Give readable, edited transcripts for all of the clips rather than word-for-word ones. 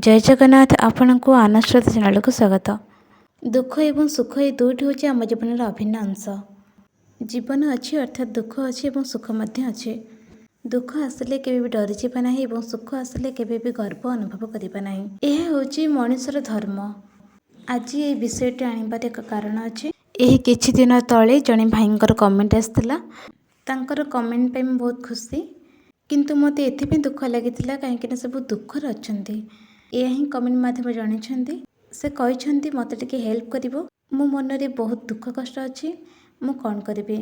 ଜୟ ଜଗନ୍ନାଥ। ଆପଣଙ୍କୁ ଆନସ୍ରୋତ ଚ୍ୟାନେଲକୁ ସ୍ୱାଗତ। ଦୁଃଖ ଏବଂ ସୁଖ ଏ ଦୁଇଟି ହେଉଛି ଆମ ଜୀବନର ଅଭିନ୍ନ ଅଂଶ। ଜୀବନ ଅଛି ଅର୍ଥାତ୍ ଦୁଃଖ ଅଛି ଏବଂ ସୁଖ ମଧ୍ୟ ଅଛି। ଦୁଃଖ ଆସିଲେ କେବେ ବି ଡରିଯିବା ନାହିଁ ଏବଂ ସୁଖ ଆସିଲେ କେବେ ବି ଗର୍ବ ଅନୁଭବ କରିବା ନାହିଁ। ଏହା ହେଉଛି ମଣିଷର ଧର୍ମ। ଆଜି ଏହି ବିଷୟଟି ଆଣିବାର ଏକ କାରଣ ଅଛି। ଏହି କିଛି ଦିନ ତଳେ ଜଣେ ଭାଇଙ୍କର କମେଣ୍ଟ ଆସିଥିଲା। ତାଙ୍କର କମେଣ୍ଟ ପାଇଁ ମୁଁ ବହୁତ ଖୁସି, କିନ୍ତୁ ମୋତେ ଏଥିପାଇଁ ଦୁଃଖ ଲାଗିଥିଲା କାହିଁକିନା ସେ ବହୁତ ଦୁଃଖରେ ଅଛନ୍ତି। ଏହା ହିଁ କମେଣ୍ଟ ମାଧ୍ୟମରେ ଜଣାଇଛନ୍ତି। ସେ କହିଛନ୍ତି, ମୋତେ ଟିକେ ହେଲ୍ପ କରିବ, ମୋ ମନରେ ବହୁତ ଦୁଃଖ କଷ୍ଟ ଅଛି, ମୁଁ କ'ଣ କରିବି,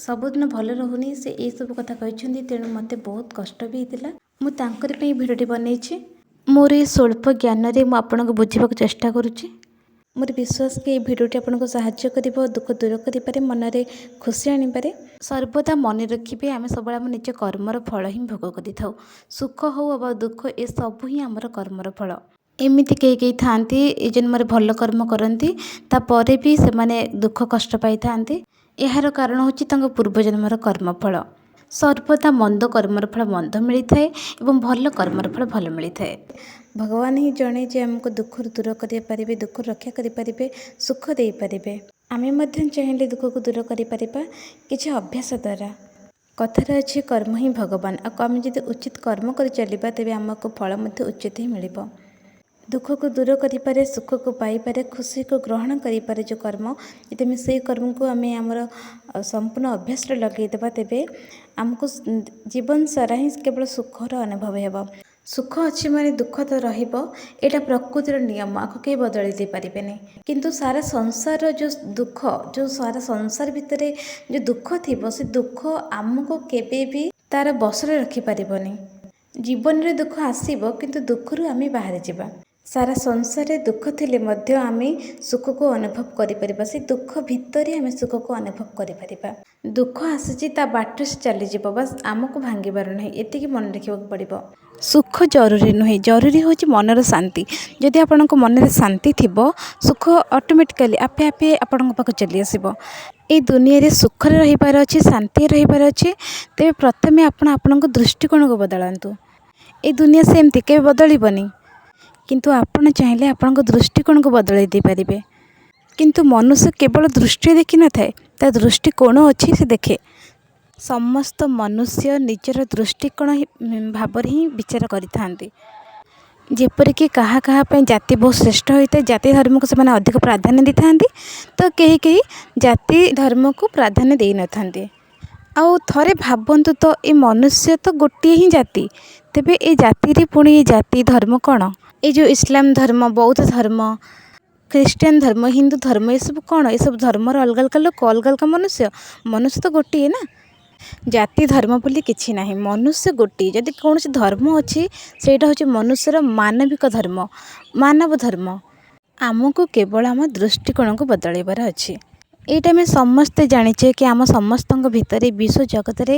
ସବୁଦିନ ଭଲ ରହୁନି। ସେ ଏଇସବୁ କଥା କହିଛନ୍ତି, ତେଣୁ ମୋତେ ବହୁତ କଷ୍ଟ ବି ହେଇଥିଲା। ମୁଁ ତାଙ୍କରି ପାଇଁ ଭିଡ଼ିଓଟି ବନେଇଛି। ମୋର ଏ ସ୍ୱଳ୍ପ ଜ୍ଞାନରେ ମୁଁ ଆପଣଙ୍କୁ ବୁଝିବାକୁ ଚେଷ୍ଟା କରୁଛି। ମୋର ବିଶ୍ୱାସ କି ଏହି ଭିଡ଼ିଓଟି ଆପଣଙ୍କୁ ସାହାଯ୍ୟ କରିବ, ଦୁଃଖ ଦୂର କରିପାରେ, ମନରେ ଖୁସି ଆଣିପାରେ। ସର୍ବଦା ମନେ ରଖିବେ, ଆମେ ସବୁବେଳେ ଆମ ନିଜ କର୍ମର ଫଳ ହିଁ ଭୋଗ କରିଥାଉ। ସୁଖ ହେଉ ଅବା ଦୁଃଖ, ଏସବୁ ହିଁ ଆମର କର୍ମର ଫଳ। ଏମିତି କେହି କେହି ଥାଆନ୍ତି, ଏ ଜନ୍ମରେ ଭଲ କର୍ମ କରନ୍ତି, ତାପରେ ବି ସେମାନେ ଦୁଃଖ କଷ୍ଟ ପାଇଥାନ୍ତି। ଏହାର କାରଣ ହେଉଛି ତାଙ୍କ ପୂର୍ବଜନ୍ମର କର୍ମଫଳ। ସର୍ବଦା ମନ୍ଦ କର୍ମର ଫଳ ମନ୍ଦ ମିଳିଥାଏ ଏବଂ ଭଲ କର୍ମର ଫଳ ଭଲ ମିଳିଥାଏ। ଭଗବାନ ହିଁ ଜଣେ ଯେ ଆମକୁ ଦୁଃଖରୁ ଦୂର କରିପାରିବେ, ଦୁଃଖରୁ ରକ୍ଷା କରିପାରିବେ, ସୁଖ ଦେଇପାରିବେ। ଆମେ ମଧ୍ୟ ଚାହିଁଲେ ଦୁଃଖକୁ ଦୂର କରିପାରିବା କିଛି ଅଭ୍ୟାସ ଦ୍ୱାରା। କଥାରେ ଅଛି, କର୍ମ ହିଁ ଭଗବାନ। ଆଉ ଆମେ ଯଦି ଉଚିତ କର୍ମ କରି ଚାଲିବା, ତେବେ ଆମକୁ ଫଳ ମଧ୍ୟ ଉଚିତ ହିଁ ମିଳିବ। ଦୁଃଖକୁ ଦୂର କରିପାରେ, ସୁଖକୁ ପାଇପାରେ, ଖୁସିକୁ ଗ୍ରହଣ କରିପାରେ ଯେଉଁ କର୍ମ, ଯଦି ଆମେ ସେଇ କର୍ମକୁ ଆମେ ଆମର ସମ୍ପୂର୍ଣ୍ଣ ଅଭ୍ୟାସରେ ଲଗାଇଦେବା, ତେବେ ଆମକୁ ଜୀବନ ସାରା ହିଁ କେବଳ ସୁଖର ଅନୁଭବ ହେବ। ସୁଖ ଅଛି ମାନେ ଦୁଃଖ ତ ରହିବ, ଏଇଟା ପ୍ରକୃତିର ନିୟମ, ଆକୁ କେହି ବଦଳାଇ ଦେଇପାରିବେନି। କିନ୍ତୁ ସାରା ସଂସାରର ଯେଉଁ ଦୁଃଖ, ଯେଉଁ ସାରା ସଂସାର ଭିତରେ ଯେଉଁ ଦୁଃଖ ଥିବ, ସେ ଦୁଃଖ ଆମକୁ କେବେ ବି ତା'ର ବଶରେ ରଖିପାରିବନି। ଜୀବନରେ ଦୁଃଖ ଆସିବ, କିନ୍ତୁ ଦୁଃଖରୁ ଆମେ ବାହାରି ଯିବା। ସାରା ସଂସାରରେ ଦୁଃଖ ଥିଲେ ମଧ୍ୟ ଆମେ ସୁଖକୁ ଅନୁଭବ କରିପାରିବା। ସେ ଦୁଃଖ ଭିତରେ ଆମେ ସୁଖକୁ ଅନୁଭବ କରିପାରିବା। ଦୁଃଖ ଆସିଛି, ତା ବାଟରେ ସେ ଚାଲିଯିବ, ବାସ୍। ଆମକୁ ଭାଙ୍ଗିବାର ନାହିଁ, ଏତିକି ମନେ ରଖିବାକୁ ପଡ଼ିବ। ସୁଖ ଜରୁରୀ ନୁହେଁ, ଜରୁରୀ ହେଉଛି ମନର ଶାନ୍ତି। ଯଦି ଆପଣଙ୍କ ମନରେ ଶାନ୍ତି ଥିବ, ସୁଖ ଅଟୋମେଟିକାଲି ଆପେ ଆପେ ଆପଣଙ୍କ ପାଖକୁ ଚାଲି ଆସିବ। ଏଇ ଦୁନିଆରେ ସୁଖରେ ରହିବାର ଅଛି, ଶାନ୍ତିରେ ରହିବାର ଅଛି, ତେବେ ପ୍ରଥମେ ଆପଣ ଆପଣଙ୍କ ଦୃଷ୍ଟିକୋଣକୁ ବଦଳାନ୍ତୁ। ଏ ଦୁନିଆ ସେମିତି କେବେ ବଦଳିବନି, କିନ୍ତୁ ଆପଣ ଚାହିଁଲେ ଆପଣଙ୍କ ଦୃଷ୍ଟିକୋଣକୁ ବଦଳାଇ ଦେଇପାରିବେ। କିନ୍ତୁ ମନୁଷ୍ୟ କେବଳ ଦୃଷ୍ଟି ଦେଖିନଥାଏ, ତା ଦୃଷ୍ଟିକୋଣ ଅଛି, ସେ ଦେଖେ। ସମସ୍ତ ମନୁଷ୍ୟ ନିଜର ଦୃଷ୍ଟିକୋଣ ଭାବରେ ହିଁ ବିଚାର କରିଥାନ୍ତି। ଯେପରିକି କାହା କାହା ପାଇଁ ଜାତି ବହୁତ ଶ୍ରେଷ୍ଠ ହୋଇଥାଏ, ଜାତି ଧର୍ମକୁ ସେମାନେ ଅଧିକ ପ୍ରାଧାନ୍ୟ ଦେଇଥାନ୍ତି, ତ କେହି କେହି ଜାତି ଧର୍ମକୁ ପ୍ରାଧାନ୍ୟ ଦେଇନଥାନ୍ତି। ଆଉ ଥରେ ଭାବନ୍ତୁ ତ, ଏ ମନୁଷ୍ୟ ତ ଗୋଟିଏ ହିଁ ଜାତି, ତେବେ ଏ ଜାତିରେ ପୁଣି ଏ ଜାତି ଧର୍ମ କ'ଣ? ଏ ଯେଉଁ ଇସଲାମ ଧର୍ମ, ବୌଦ୍ଧ ଧର୍ମ, ଖ୍ରୀଷ୍ଟିଆନ ଧର୍ମ, ହିନ୍ଦୁ ଧର୍ମ, ଏସବୁ କ'ଣ? ଏସବୁ ଧର୍ମର ଅଲଗା ଅଲଗା ଲୋକ, ଅଲଗା ଅଲଗା ମନୁଷ୍ୟ। ମନୁଷ୍ୟ ତ ଗୋଟିଏ ନା? ଜାତି ଧର୍ମ ବୋଲି କିଛି ନାହିଁ, ମନୁଷ୍ୟ ଗୋଟିଏ। ଯଦି କୌଣସି ଧର୍ମ ଅଛି, ସେଇଟା ହେଉଛି ମନୁଷ୍ୟର ମାନବିକ ଧର୍ମ, ମାନବ ଧର୍ମ। ଆମକୁ କେବଳ ଆମ ଦୃଷ୍ଟିକୋଣକୁ ବଦଳାଇବାର ଅଛି। ଏଇଟା ଆମେ ସମସ୍ତେ ଜାଣିଛେ କି ଆମ ସମସ୍ତଙ୍କ ଭିତରେ, ବିଶ୍ୱ ଜଗତରେ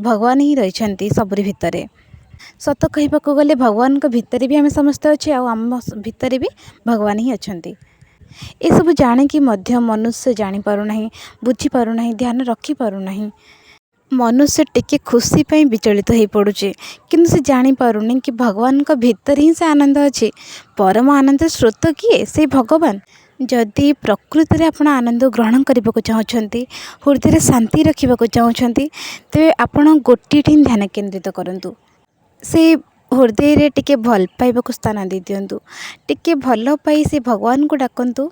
ଭଗବାନ ହିଁ ରହିଛନ୍ତି ସବୁରି ଭିତରେ। ସତ କହିବାକୁ ଗଲେ ଭଗବାନଙ୍କ ଭିତରେ ବି ଆମେ ସମସ୍ତେ ଅଛେ, ଆଉ ଆମ ଭିତରେ ବି ଭଗବାନ ହିଁ ଅଛନ୍ତି। ଏସବୁ ଜାଣିକି ମଧ୍ୟ ମନୁଷ୍ୟ ଜାଣିପାରୁନାହିଁ, ବୁଝିପାରୁନାହିଁ, ଧ୍ୟାନ ରଖିପାରୁନାହିଁ। ମନୁଷ୍ୟ ଟିକେ ଖୁସି ପାଇଁ ବିଚଳିତ ହୋଇପଡ଼ୁଛି, କିନ୍ତୁ ସେ ଜାଣିପାରୁନି କି ଭଗବାନଙ୍କ ଭିତରେ ହିଁ ସେ ଆନନ୍ଦ ଅଛି। ପରମ ଆନନ୍ଦର ସ୍ରୋତ କିଏ? ସେଇ ଭଗବାନ। ଯଦି ପ୍ରକୃତିରେ ଆପଣ ଆନନ୍ଦ ଗ୍ରହଣ କରିବାକୁ ଚାହୁଁଛନ୍ତି, ହୃଦୟରେ ଶାନ୍ତି ରଖିବାକୁ ଚାହୁଁଛନ୍ତି, ତେବେ ଆପଣ ଗୋଟିଏଠି ହିଁ ଧ୍ୟାନ କେନ୍ଦ୍ରିତ କରନ୍ତୁ। ସେଇ ହୃଦୟରେ ଟିକେ ଭଲ ପାଇବାକୁ ସ୍ଥାନ ଦେଇଦିଅନ୍ତୁ। ଟିକେ ଭଲ ପାଇ ସେ ଭଗବାନଙ୍କୁ ଡାକନ୍ତୁ।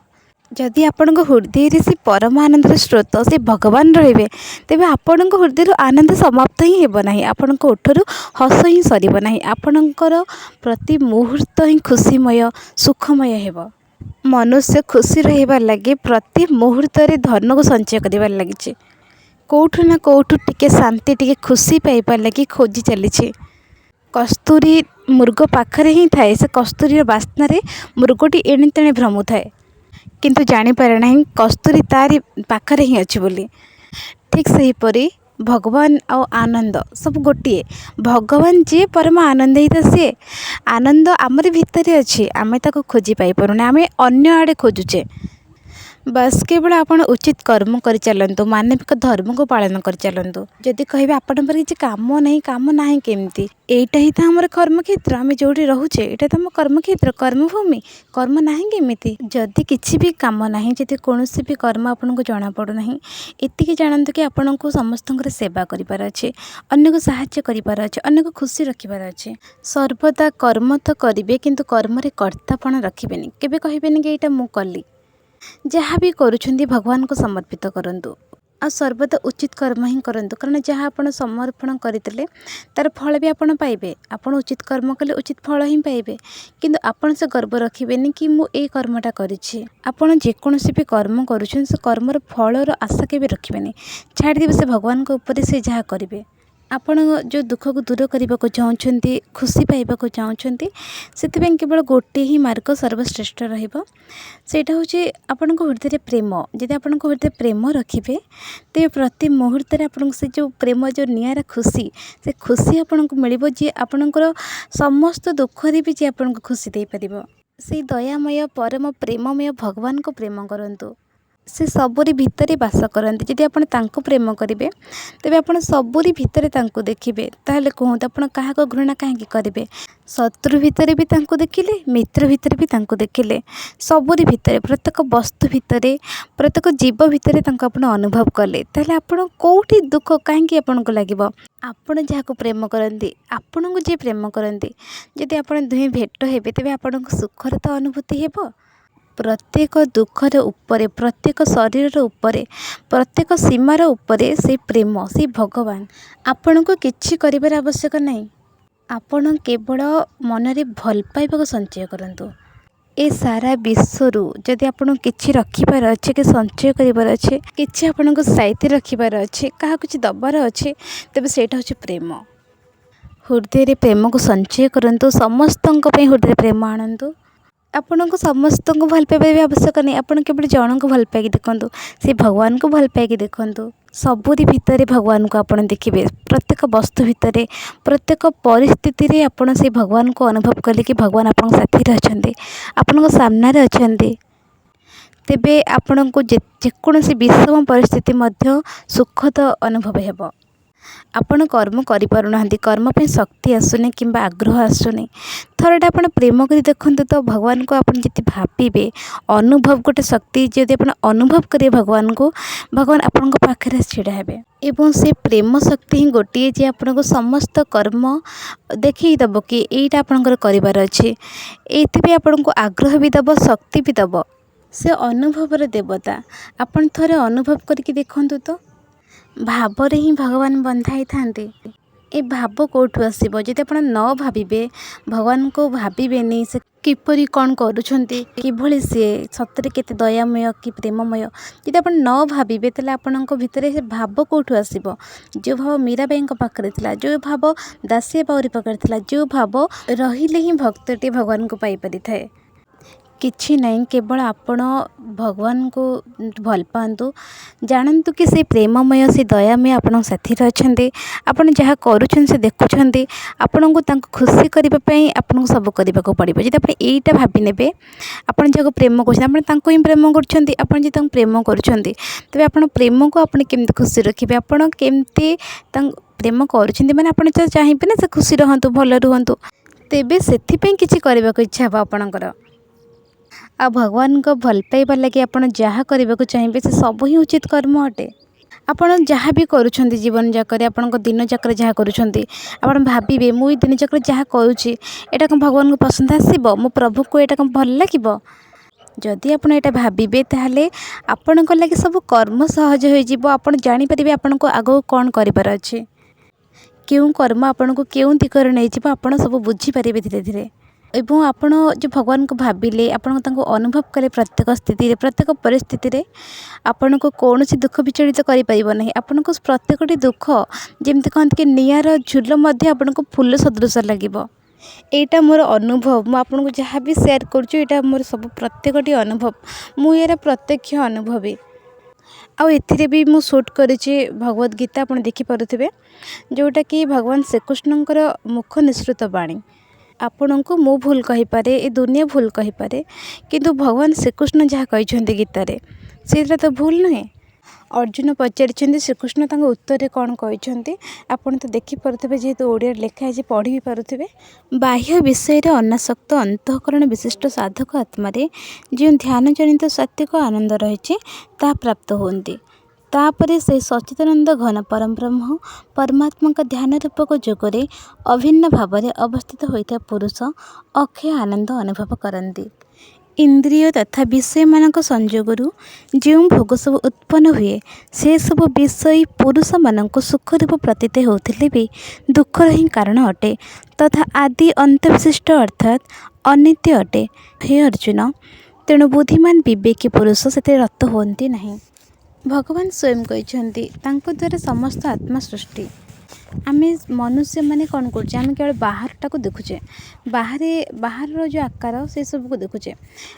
ଯଦି ଆପଣଙ୍କ ହୃଦୟରେ ସେ ପରମ ଆନନ୍ଦର ସ୍ରୋତ, ସେ ଭଗବାନ ରହିବେ, ତେବେ ଆପଣଙ୍କ ହୃଦୟରୁ ଆନନ୍ଦ ସମାପ୍ତ ହିଁ ହେବ ନାହିଁ, ଆପଣଙ୍କ ଓଠରୁ ହସ ହିଁ ସରିବ ନାହିଁ, ଆପଣଙ୍କର ପ୍ରତି ମୁହୂର୍ତ୍ତ ହିଁ ଖୁସିମୟ, ସୁଖମୟ ହେବ। ମନୁଷ୍ୟ ଖୁସି ରହିବା ଲାଗି ପ୍ରତି ମୁହୂର୍ତ୍ତରେ ଧନକୁ ସଞ୍ଚୟ କରିବାରେ ଲାଗିଛି। କେଉଁଠୁ ନା କେଉଁଠୁ ଟିକେ ଶାନ୍ତି, ଟିକେ ଖୁସି ପାଇବା ଲାଗି ଖୋଜି ଚାଲିଛି। କସ୍ତୁରୀ ମୃଗ ପାଖରେ ହିଁ ଥାଏ। ସେ କସ୍ତୁରୀର ବାସ୍ନାରେ ମୃଗଟି ଏଣେ ତେଣେ ଭ୍ରମୁଥାଏ, କିନ୍ତୁ ଜାଣିପାରେ ନାହିଁ କସ୍ତୁରୀ ତାରି ପାଖରେ ହିଁ ଅଛି ବୋଲି। ଠିକ୍ ସେହିପରି ଭଗବାନ ଆଉ ଆନନ୍ଦ ସବୁ ଗୋଟିଏ। ଭଗବାନ ଯିଏ, ପରମ ଆନନ୍ଦ ହିଁ ତ ସିଏ। ଆନନ୍ଦ ଆମରି ଭିତରେ ଅଛି, ଆମେ ତାକୁ ଖୋଜି ପାଇପାରୁନେ, ଆମେ ଅନ୍ୟ ଆଡ଼େ ଖୋଜୁଛେ। ବାସ୍ କେବଳ ଆପଣ ଉଚିତ କର୍ମ କରିଚାଲନ୍ତୁ, ମାନବିକ ଧର୍ମକୁ ପାଳନ କରିଚାଲନ୍ତୁ। ଯଦି କହିବେ ଆପଣଙ୍କ ପାଖରେ କିଛି କାମ ନାହିଁ, କାମ ନାହିଁ କେମିତି? ଏଇଟା ହିଁ ତ ଆମର କର୍ମକ୍ଷେତ୍ର, ଆମେ ଯେଉଁଠି ରହୁଛେ ଏଇଟା ତ ଆମ କର୍ମକ୍ଷେତ୍ର, କର୍ମଭୂମି। କର୍ମ ନାହିଁ କେମିତି? ଯଦି କିଛି ବି କାମ ନାହିଁ, ଯଦି କୌଣସି ବି କର୍ମ ଆପଣଙ୍କୁ ଜଣାପଡ଼ୁନାହିଁ, ଏତିକି ଜାଣନ୍ତୁ କି ଆପଣଙ୍କୁ ସମସ୍ତଙ୍କର ସେବା କରିବାର ଅଛି, ଅନ୍ୟକୁ ସାହାଯ୍ୟ କରିବାର ଅଛି, ଅନ୍ୟକୁ ଖୁସି ରଖିବାର ଅଛି। ସର୍ବଦା କର୍ମ ତ କରିବେ, କିନ୍ତୁ କର୍ମରେ କର୍ତ୍ତାପଣ ରଖିବେନି। କେବେ କହିବେନି କି ଏଇଟା ମୁଁ କଲି। ଯାହା ବି କରୁଛନ୍ତି ଭଗବାନଙ୍କୁ ସମର୍ପିତ କରନ୍ତୁ, ଆଉ ସର୍ବଦା ଉଚିତ କର୍ମ ହିଁ କରନ୍ତୁ, କାରଣ ଯାହା ଆପଣ ସମର୍ପଣ କରିଦେଲେ ତା'ର ଫଳ ବି ଆପଣ ପାଇବେ। ଆପଣ ଉଚିତ କର୍ମ କଲେ ଉଚିତ ଫଳ ହିଁ ପାଇବେ, କିନ୍ତୁ ଆପଣ ସେ ଗର୍ବ ରଖିବେନି କି ମୁଁ ଏଇ କର୍ମଟା କରିଛି। ଆପଣ ଯେକୌଣସି ବି କର୍ମ କରୁଛନ୍ତି, ସେ କର୍ମର ଫଳର ଆଶା କେବେ ରଖିବେନି। ଛାଡ଼ିଦେବେ ସେ ଭଗବାନଙ୍କ ଉପରେ, ସେ ଯାହା କରିବେ। ଆପଣ ଯେଉଁ ଦୁଃଖକୁ ଦୂର କରିବାକୁ ଚାହୁଁଛନ୍ତି, ଖୁସି ପାଇବାକୁ ଚାହୁଁଛନ୍ତି, ସେଥିପାଇଁ କେବଳ ଗୋଟିଏ ହିଁ ମାର୍ଗ ସର୍ବଶ୍ରେଷ୍ଠ ରହିବ, ସେଇଟା ହେଉଛି ଆପଣଙ୍କ ହୃଦୟରେ ପ୍ରେମ। ଯଦି ଆପଣଙ୍କ ହୃଦୟରେ ପ୍ରେମ ରଖିବେ, ତେବେ ପ୍ରତି ମୁହୂର୍ତ୍ତରେ ଆପଣଙ୍କୁ ସେ ଯେଉଁ ପ୍ରେମ, ଯେଉଁ ନିଆରା ଖୁସି, ସେ ଖୁସି ଆପଣଙ୍କୁ ମିଳିବ, ଯିଏ ଆପଣଙ୍କର ସମସ୍ତ ଦୁଃଖରେ ବି ଯିଏ ଆପଣଙ୍କୁ ଖୁସି ଦେଇପାରିବ। ସେଇ ଦୟାମୟ ପରମ ପ୍ରେମମୟ ଭଗବାନଙ୍କୁ ପ୍ରେମ କରନ୍ତୁ। ସେ ସବୁରି ଭିତରେ ବାସ କରନ୍ତି। ଯଦି ଆପଣ ତାଙ୍କୁ ପ୍ରେମ କରିବେ, ତେବେ ଆପଣ ସବୁରି ଭିତରେ ତାଙ୍କୁ ଦେଖିବେ। ତାହେଲେ କୁହନ୍ତୁ, ଆପଣ କାହାକୁ ଘୃଣା କାହିଁକି କରିବେ? ଶତ୍ରୁ ଭିତରେ ବି ତାଙ୍କୁ ଦେଖିଲେ, ମିତ୍ର ଭିତରେ ବି ତାଙ୍କୁ ଦେଖିଲେ, ସବୁରି ଭିତରେ, ପ୍ରତ୍ୟେକ ବସ୍ତୁ ଭିତରେ, ପ୍ରତ୍ୟେକ ଜୀବ ଭିତରେ ତାଙ୍କୁ ଆପଣ ଅନୁଭବ କଲେ, ତାହେଲେ ଆପଣ କେଉଁଠି ଦୁଃଖ କାହିଁକି ଆପଣଙ୍କୁ ଲାଗିବ? ଆପଣ ଯାହାକୁ ପ୍ରେମ କରନ୍ତି, ଆପଣଙ୍କୁ ଯିଏ ପ୍ରେମ କରନ୍ତି, ଯଦି ଆପଣ ଦୁହେଁ ଭେଟ ହେବେ, ତେବେ ଆପଣଙ୍କୁ ସୁଖର ତ ଅନୁଭୂତି ହେବ। ପ୍ରତ୍ୟେକ ଦୁଃଖର ଉପରେ, ପ୍ରତ୍ୟେକ ଶରୀରର ଉପରେ, ପ୍ରତ୍ୟେକ ସୀମାର ଉପରେ ସେଇ ପ୍ରେମ, ସେଇ ଭଗବାନ। ଆପଣଙ୍କୁ କିଛି କରିବାର ଆବଶ୍ୟକ ନାହିଁ। ଆପଣ କେବଳ ମନରେ ଭଲ ପାଇବାକୁ ସଞ୍ଚୟ କରନ୍ତୁ। ଏ ସାରା ବିଶ୍ୱରୁ ଯଦି ଆପଣଙ୍କୁ କିଛି ରଖିବାର ଅଛି କି ସଞ୍ଚୟ କରିବାର ଅଛି, କିଛି ଆପଣଙ୍କୁ ସାଇତି ରଖିବାର ଅଛି, କାହାକୁ କିଛି ଦେବାର ଅଛି, ତେବେ ସେଇଟା ହେଉଛି ପ୍ରେମ। ହୃଦୟରେ ପ୍ରେମକୁ ସଞ୍ଚୟ କରନ୍ତୁ, ସମସ୍ତଙ୍କ ପାଇଁ ହୃଦୟରେ ପ୍ରେମ ଆଣନ୍ତୁ। ଆପଣଙ୍କୁ ସମସ୍ତଙ୍କୁ ଭଲ ପାଇବା ବି ଆବଶ୍ୟକ ନାହିଁ। ଆପଣ କେବଳ ଜଣଙ୍କୁ ଭଲ ପାଇକି ଦେଖନ୍ତୁ, ସେ ଭଗବାନଙ୍କୁ ଭଲ ପାଇକି ଦେଖନ୍ତୁ। ସବୁରି ଭିତରେ ଭଗବାନଙ୍କୁ ଆପଣ ଦେଖିବେ। ପ୍ରତ୍ୟେକ ବସ୍ତୁ ଭିତରେ, ପ୍ରତ୍ୟେକ ପରିସ୍ଥିତିରେ ଆପଣ ସେଇ ଭଗବାନଙ୍କୁ ଅନୁଭବ କଲେ କି ଭଗବାନ ଆପଣଙ୍କ ସାଥିରେ ଅଛନ୍ତି, ଆପଣଙ୍କ ସାମ୍ନାରେ ଅଛନ୍ତି, ତେବେ ଆପଣଙ୍କୁ ଯେକୌଣସି ବିଷମ ପରିସ୍ଥିତି ମଧ୍ୟ ସୁଖଦ ଅନୁଭବ ହେବ। ଆପଣ କର୍ମ କରିପାରୁନାହାନ୍ତି, କର୍ମ ପାଇଁ ଶକ୍ତି ଆସୁନି କିମ୍ବା ଆଗ୍ରହ ଆସୁନି, ଥରଟା ଆପଣ ପ୍ରେମ କରି ଦେଖନ୍ତୁ ତ। ଭଗବାନଙ୍କୁ ଆପଣ ଯଦି ଭାବିବେ, ଅନୁଭବ ଗୋଟେ ଶକ୍ତି, ଯଦି ଆପଣ ଅନୁଭବ କରିବେ ଭଗବାନଙ୍କୁ, ଭଗବାନ ଆପଣଙ୍କ ପାଖରେ ଛିଡ଼ା ହେବେ। ଏବଂ ସେ ପ୍ରେମ ଶକ୍ତି ହିଁ ଗୋଟିଏ ଯେ ଆପଣଙ୍କୁ ସମସ୍ତ କର୍ମ ଦେଖେଇ ଦେବ କି ଏଇଟା ଆପଣଙ୍କର କରିବାର ଅଛି। ଏଇଥିପାଇଁ ଆପଣଙ୍କୁ ଆଗ୍ରହ ବି ଦେବ, ଶକ୍ତି ବି ଦେବ। ସେ ଅନୁଭବର ଦେବତା। ଆପଣ ଥରେ ଅନୁଭବ କରିକି ଦେଖନ୍ତୁ ତ। ଭାବରେ ହିଁ ଭଗବାନ ବନ୍ଧା ହେଇଥାନ୍ତି। ଏ ଭାବ କେଉଁଠୁ ଆସିବ? ଯଦି ଆପଣ ନ ଭାବିବେ, ଭଗବାନଙ୍କୁ ଭାବିବେନି, ସେ କିପରି କ'ଣ କରୁଛନ୍ତି, କିଭଳି ସିଏ ସତରେ କେତେ ଦୟାମୟ କି ପ୍ରେମମୟ, ଯଦି ଆପଣ ନ ଭାବିବେ, ତାହେଲେ ଆପଣଙ୍କ ଭିତରେ ସେ ଭାବ କେଉଁଠୁ ଆସିବ? ଯେଉଁ ଭାବ ମୀରାବାଈଙ୍କ ପାଖରେ ଥିଲା, ଯେଉଁ ଭାବ ଦାସିଆ ବାଉରୀ ପାଖରେ ଥିଲା, ଯେଉଁ ଭାବ ରହିଲେ ହିଁ ଭକ୍ତଟିଏ ଭଗବାନଙ୍କୁ ପାଇପାରିଥାଏ। କିଛି ନାହିଁ, କେବଳ ଆପଣ ଭଗବାନଙ୍କୁ ଭଲ ପାଆନ୍ତୁ। ଜାଣନ୍ତୁ କି ସେ ପ୍ରେମମୟ, ସେ ଦୟାମୟ ଆପଣଙ୍କ ସାଥିରେ ଅଛନ୍ତି। ଆପଣ ଯାହା କରୁଛନ୍ତି ସେ ଦେଖୁଛନ୍ତି। ଆପଣଙ୍କୁ ତାଙ୍କୁ ଖୁସି କରିବା ପାଇଁ ଆପଣଙ୍କୁ ସବୁ କରିବାକୁ ପଡ଼ିବ। ଯଦି ଆପଣ ଏଇଟା ଭାବି ନେବେ, ଆପଣ ଯାହାକୁ ପ୍ରେମ କରୁଛନ୍ତି, ଆପଣ ତାଙ୍କୁ ହିଁ ପ୍ରେମ କରୁଛନ୍ତି। ଆପଣ ଯଦି ତାଙ୍କୁ ପ୍ରେମ କରୁଛନ୍ତି, ତେବେ ଆପଣ ପ୍ରେମକୁ ଆପଣ କେମିତି ଖୁସି ରଖିବେ? ଆପଣ କେମିତି ତାଙ୍କୁ ପ୍ରେମ କରୁଛନ୍ତି ମାନେ ଆପଣ ତ ଚାହିଁବେ ନା ସେ ଖୁସି ରହନ୍ତୁ, ଭଲ ରୁହନ୍ତୁ। ତେବେ ସେଥିପାଇଁ କିଛି କରିବାକୁ ଇଚ୍ଛା ହେବ ଆପଣଙ୍କର। ଆଉ ଭଗବାନଙ୍କ ଭଲ ପାଇବା ଲାଗି ଆପଣ ଯାହା କରିବାକୁ ଚାହିଁବେ, ସେ ସବୁ ହିଁ ଉଚିତ କର୍ମ ଅଟେ। ଆପଣ ଯାହା ବି କରୁଛନ୍ତି ଜୀବନ ଯାକରେ, ଆପଣଙ୍କ ଦିନ ଯାକରେ ଯାହା କରୁଛନ୍ତି, ଆପଣ ଭାବିବେ, ମୁଁ ଏଇ ଦିନ ଯାକରେ ଯାହା କରୁଛି ଏଇଟା କ'ଣ ଭଗବାନଙ୍କୁ ପସନ୍ଦ ଆସିବ? ମୋ ପ୍ରଭୁଙ୍କୁ ଏଇଟା କ'ଣ ଭଲ ଲାଗିବ? ଯଦି ଆପଣ ଏଇଟା ଭାବିବେ, ତାହେଲେ ଆପଣଙ୍କ ଲାଗି ସବୁ କର୍ମ ସହଜ ହୋଇଯିବ। ଆପଣ ଜାଣିପାରିବେ ଆପଣଙ୍କୁ ଆଗକୁ କ'ଣ କରିବାର ଅଛି, କେଉଁ କର୍ମ ଆପଣଙ୍କୁ କେଉଁ ଦିଗରେ ନେଇଯିବ, ଆପଣ ସବୁ ବୁଝିପାରିବେ ଧୀରେ ଧୀରେ। ଏବଂ ଆପଣ ଯେଉଁ ଭଗବାନଙ୍କୁ ଭାବିଲେ, ଆପଣ ତାଙ୍କୁ ଅନୁଭବ କଲେ, ପ୍ରତ୍ୟେକ ସ୍ଥିତିରେ, ପ୍ରତ୍ୟେକ ପରିସ୍ଥିତିରେ ଆପଣଙ୍କୁ କୌଣସି ଦୁଃଖ ବିଚଳିତ କରିପାରିବ ନାହିଁ। ଆପଣଙ୍କୁ ପ୍ରତ୍ୟେକଟି ଦୁଃଖ, ଯେମିତି କହନ୍ତି କି ନିଆଁର ଝୁଲ ମଧ୍ୟ ଆପଣଙ୍କୁ ଫୁଲ ସଦୃଶ ଲାଗିବ। ଏଇଟା ମୋର ଅନୁଭବ। ମୁଁ ଆପଣଙ୍କୁ ଯାହା ବି ସେୟାର କରୁଛି, ଏଇଟା ମୋର ସବୁ ପ୍ରତ୍ୟେକଟି ଅନୁଭବ। ମୁଁ ଏହାର ପ୍ରତ୍ୟକ୍ଷ ଅନୁଭବୀ। ଆଉ ଏଥିରେ ବି ମୁଁ ସୁଟ୍ କରିଛି ଭଗବତ ଗୀତା, ଆପଣ ଦେଖିପାରୁଥିବେ, ଯେଉଁଟାକି ଭଗବାନ ଶ୍ରୀକୃଷ୍ଣଙ୍କର ମୁଖ ନିଃସୃତ ବାଣୀ। ଆପଣଙ୍କୁ ମୁଁ ଭୁଲ କହିପାରେ, ଏ ଦୁନିଆ ଭୁଲ କହିପାରେ, କିନ୍ତୁ ଭଗବାନ ଶ୍ରୀକୃଷ୍ଣ ଯାହା କହିଛନ୍ତି ଗୀତାରେ, ସେଇଟା ତ ଭୁଲ ନୁହେଁ। ଅର୍ଜୁନ ପଚାରିଛନ୍ତି, ଶ୍ରୀକୃଷ୍ଣ ତାଙ୍କ ଉତ୍ତରରେ କ'ଣ କହିଛନ୍ତି ଆପଣ ତ ଦେଖିପାରୁଥିବେ, ଯେହେତୁ ଓଡ଼ିଆରେ ଲେଖା ହେଇଛି ପଢ଼ି ବି ପାରୁଥିବେ। ବାହ୍ୟ ବିଷୟରେ ଅନାସକ୍ତ ଅନ୍ତଃକରଣ ବିଶିଷ୍ଟ ସାଧକ ଆତ୍ମାରେ ଯେଉଁ ଧ୍ୟାନଜନିତ ସାତ୍ତ୍ୱିକ ଆନନ୍ଦ ରହିଛି ତାହା ପ୍ରାପ୍ତ ହୁଅନ୍ତି। ତାପରେ ସେ ସଚ୍ଚିଦାନନ୍ଦ ଘନ ପରମବ୍ରହ୍ମ ପରମାତ୍ମାଙ୍କ ଧ୍ୟାନ ରୂପକ ଯୋଗରେ ଅଭିନ୍ନ ଭାବରେ ଅବସ୍ଥିତ ହୋଇଥିବା ପୁରୁଷ ଅକ୍ଷୟ ଆନନ୍ଦ ଅନୁଭବ କରନ୍ତି। ଇନ୍ଦ୍ରିୟ ତଥା ବିଷୟମାନଙ୍କ ସଂଯୋଗରୁ ଯେଉଁ ଭୋଗ ସବୁ ଉତ୍ପନ୍ନ ହୁଏ, ସେସବୁ ବିଷୟୀ ପୁରୁଷମାନଙ୍କୁ ସୁଖରୂପ ପ୍ରତୀତ ହେଉଥିଲେ ବି ଦୁଃଖର ହିଁ କାରଣ ଅଟେ ତଥା ଆଦି ଅନ୍ତବିଶିଷ୍ଟ ଅର୍ଥାତ୍ ଅନିତ୍ୟ ଅଟେ। ହେ ଅର୍ଜୁନ, ତେଣୁ ବୁଦ୍ଧିମାନ ବିବେକୀ ପୁରୁଷ ସେଥିରେ ରତ ହୁଅନ୍ତି ନାହିଁ। ଭଗବାନ ସ୍ୱୟଂ କହିଛନ୍ତି ତାଙ୍କ ଦ୍ୱାରା ସମସ୍ତ ଆତ୍ମା ସୃଷ୍ଟି। ଆମେ ମନୁଷ୍ୟମାନେ କ'ଣ କରୁଛେ? ଆମେ କେବଳ ବାହାରଟାକୁ ଦେଖୁଛେ, ବାହାରେ ବାହାରର ଯେଉଁ ଆକାର ସେସବୁକୁ ଦେଖୁଛେ।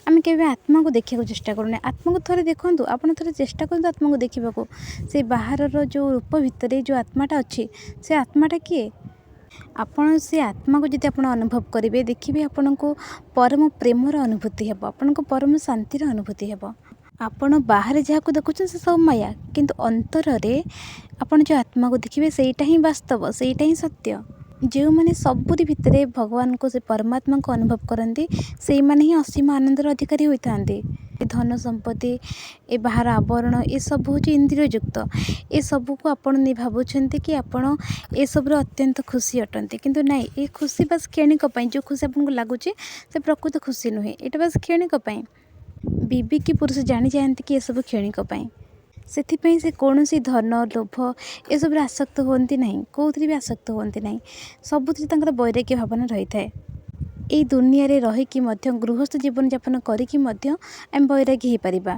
ଆମେ କେବେ ଆତ୍ମାକୁ ଦେଖିବାକୁ ଚେଷ୍ଟା କରୁନେ। ଆତ୍ମାକୁ ଥରେ ଦେଖନ୍ତୁ, ଆପଣ ଥରେ ଚେଷ୍ଟା କରନ୍ତୁ ଆତ୍ମାକୁ ଦେଖିବାକୁ। ସେ ବାହାରର ଯେଉଁ ରୂପ ଭିତରେ ଯେଉଁ ଆତ୍ମାଟା ଅଛି, ସେ ଆତ୍ମାଟା କିଏ? ଆପଣ ସେ ଆତ୍ମାକୁ ଯଦି ଆପଣ ଅନୁଭବ କରିବେ, ଦେଖିବେ ଆପଣଙ୍କୁ ପରମ ପ୍ରେମର ଅନୁଭୂତି ହେବ, ଆପଣଙ୍କୁ ପରମ ଶାନ୍ତିର ଅନୁଭୂତି ହେବ। ଆପଣ ବାହାରେ ଯାହାକୁ ଦେଖୁଛନ୍ତି ସେ ସବୁ ମାୟା, କିନ୍ତୁ ଅନ୍ତରରେ ଆପଣ ଯେଉଁ ଆତ୍ମାକୁ ଦେଖିବେ ସେଇଟା ହିଁ ବାସ୍ତବ, ସେଇଟା ହିଁ ସତ୍ୟ। ଯେଉଁମାନେ ସବୁରି ଭିତରେ ଭଗବାନଙ୍କୁ, ସେ ପରମାତ୍ମାଙ୍କୁ ଅନୁଭବ କରନ୍ତି, ସେଇମାନେ ହିଁ ଅସୀମ ଆନନ୍ଦର ଅଧିକାରୀ ହୋଇଥାନ୍ତି। ଧନ ସମ୍ପତ୍ତି, ଏ ବାହାର ଆବରଣ, ଏସବୁ ହେଉଛି ଇନ୍ଦ୍ରିୟଯୁକ୍ତ। ଏସବୁକୁ ଆପଣ ନେଇ ଭାବୁଛନ୍ତି କି ଆପଣ ଏସବୁରେ ଅତ୍ୟନ୍ତ ଖୁସି ଅଟନ୍ତି, କିନ୍ତୁ ନାଇଁ, ଏ ଖୁସି ବାସ୍ କ୍ଷଣିକ ପାଇଁ। ଯେଉଁ ଖୁସି ଆପଣଙ୍କୁ ଲାଗୁଛି ସେ ପ୍ରକୃତ ଖୁସି ନୁହେଁ, ଏଇଟା ବାସ୍ କ୍ଷଣିକ ପାଇଁ। ବିବେକୀ ପୁରୁଷ ଜାଣିଯାଆନ୍ତି କି ଏସବୁ କ୍ଷଣିକ ପାଇଁ, ସେଥିପାଇଁ ସେ କୌଣସି ଧନ ଲୋଭ ଏସବୁରେ ଆସକ୍ତ ହୁଅନ୍ତି ନାହିଁ, କେଉଁଥିରେ ବି ଆସକ୍ତ ହୁଅନ୍ତି ନାହିଁ। ସବୁଥିରେ ତାଙ୍କର ବୈରାଗ୍ୟ ଭାବନା ରହିଥାଏ। ଏଇ ଦୁନିଆରେ ରହିକି ମଧ୍ୟ, ଗୃହସ୍ଥ ଜୀବନଯାପନ କରିକି ମଧ୍ୟ ଆମେ ବୈରାଗୀ ହେଇପାରିବା।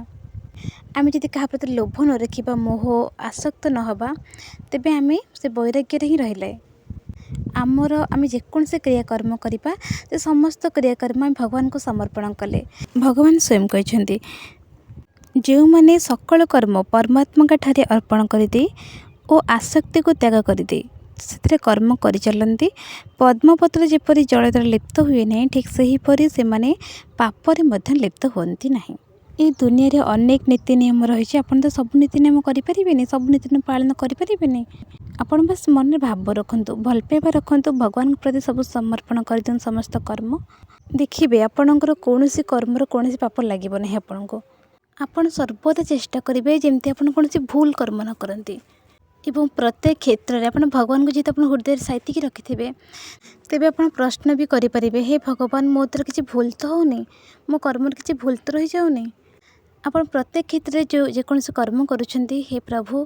ଆମେ ଯଦି କାହା ପ୍ରତି ଲୋଭ ନ ରଖିବା, ମୋହ ଆସକ୍ତ ନ ହେବା, ତେବେ ଆମେ ସେ ବୈରାଗ୍ୟରେ ହିଁ ରହିଲେ ଆମର ଆମେ ଯେକୌଣସି କ୍ରିୟାକର୍ମ କରିବା, ସେ ସମସ୍ତ କ୍ରିୟାକର୍ମ ଆମେ ଭଗବାନଙ୍କୁ ସମର୍ପଣ କଲେ। ଭଗବାନ ସ୍ୱୟଂ କହିଛନ୍ତି, ଯେଉଁମାନେ ସକଳ କର୍ମ ପରମାତ୍ମାଙ୍କ ଠାରେ ଅର୍ପଣ କରିଦେଇ ଓ ଆସକ୍ତିକୁ ତ୍ୟାଗ କରିଦେଇ ସେଥିରେ କର୍ମ କରିଚାଲନ୍ତି, ପଦ୍ମପତ୍ର ଯେପରି ଜଳ ଦ୍ୱାରା ଲିପ୍ତ ହୁଏ ନାହିଁ, ଠିକ୍ ସେହିପରି ସେମାନେ ପାପରେ ମଧ୍ୟ ଲିପ୍ତ ହୁଅନ୍ତି ନାହିଁ। ଏଇ ଦୁନିଆରେ ଅନେକ ନୀତି ନିୟମ ରହିଛି। ଆପଣ ତ ସବୁ ନୀତି ନିୟମ କରିପାରିବେନି, ସବୁ ନୀତି ନିୟମ ପାଳନ କରିପାରିବେନି। ଆପଣ ବାସ୍ ମନରେ ଭାବ ରଖନ୍ତୁ, ଭଲ ପାଇବା ରଖନ୍ତୁ, ଭଗବାନଙ୍କ ପ୍ରତି ସବୁ ସମର୍ପଣ କରିଦିଅନ୍ତୁ ସମସ୍ତ କର୍ମ। ଦେଖିବେ ଆପଣଙ୍କର କୌଣସି କର୍ମର କୌଣସି ପାପ ଲାଗିବ ନାହିଁ ଆପଣଙ୍କୁ। ଆପଣ ସର୍ବଦା ଚେଷ୍ଟା କରିବେ ଯେମିତି ଆପଣ କୌଣସି ଭୁଲ କର୍ମ ନ କରନ୍ତି, ଏବଂ ପ୍ରତ୍ୟେକ କ୍ଷେତ୍ରରେ ଆପଣ ଭଗବାନଙ୍କୁ ଯେହେତୁ ଆପଣ ହୃଦୟରେ ସାଇତିକି ରଖିଥିବେ, ତେବେ ଆପଣ ପ୍ରଶ୍ନ ବି କରିପାରିବେ, ହେ ଭଗବାନ, ମୋ ଦ୍ୱାରା କିଛି ଭୁଲ ତ ହେଉନି, ମୋ କର୍ମରେ କିଛି ଭୁଲ ତ ରହିଯାଉନି। ଆପଣ ପ୍ରତ୍ୟେକ କ୍ଷେତ୍ରରେ ଯେଉଁ ଯେକୌଣସି କର୍ମ କରୁଛନ୍ତି, ହେ ପ୍ରଭୁ,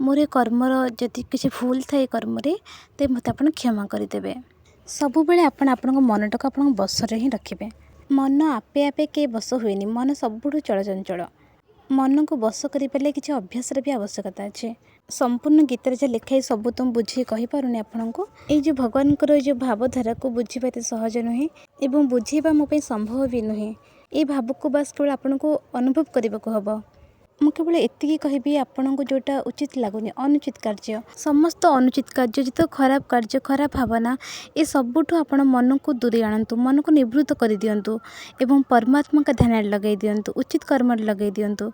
ମୋର ଏ କର୍ମର ଯଦି କିଛି ଭୁଲ ଥାଏ କର୍ମରେ, ତେବେ ମୋତେ ଆପଣ କ୍ଷମା କରିଦେବେ। ସବୁବେଳେ ଆପଣ ଆପଣଙ୍କ ମନଟାକୁ ଆପଣଙ୍କ ବଶରେ ହିଁ ରଖିବେ। ମନ ଆପେ ଆପେ କେହି ବଶ ହୁଏନି, ମନ ସବୁଠୁ ଚଳଚଞ୍ଚଳ। ମନକୁ ବଶ କରିପାରିଲେ କିଛି ଅଭ୍ୟାସର ବି ଆବଶ୍ୟକତା ଅଛି। ସମ୍ପୂର୍ଣ୍ଣ ଗୀତାରେ ଯାହା ଲେଖା ହେଇଛି ସବୁ ତ ମୁଁ ବୁଝେଇ କହିପାରୁନି ଆପଣଙ୍କୁ। ଏଇ ଯେଉଁ ଭଗବାନଙ୍କର ଏଇ ଯେଉଁ ଭାବଧାରାକୁ ବୁଝିବା ଏତେ ସହଜ ନୁହେଁ ଏବଂ ବୁଝେଇବା ମୋ ପାଇଁ ସମ୍ଭବ ବି ନୁହେଁ। ଏଇ ଭାବକୁ ବାସ୍ କେବଳ ଆପଣଙ୍କୁ ଅନୁଭବ କରିବାକୁ ହେବ। ମୁଁ କେବଳ ଏତିକି କହିବି, ଆପଣଙ୍କୁ ଯେଉଁଟା ଉଚିତ ଲାଗୁନି, ଅନୁଚିତ କାର୍ଯ୍ୟ, ସମସ୍ତ ଅନୁଚିତ କାର୍ଯ୍ୟ, ଯେତେକ ଖରାପ କାର୍ଯ୍ୟ, ଖରାପ ଭାବନା, ଏ ସବୁଠୁ ଆପଣ ମନକୁ ଦୂରେଇ ଆଣନ୍ତୁ, ମନକୁ ନିବୃତ୍ତ କରିଦିଅନ୍ତୁ ଏବଂ ପରମାତ୍ମାଙ୍କ ଧ୍ୟାନରେ ଲଗାଇ ଦିଅନ୍ତୁ, ଉଚିତ କର୍ମରେ ଲଗାଇ ଦିଅନ୍ତୁ।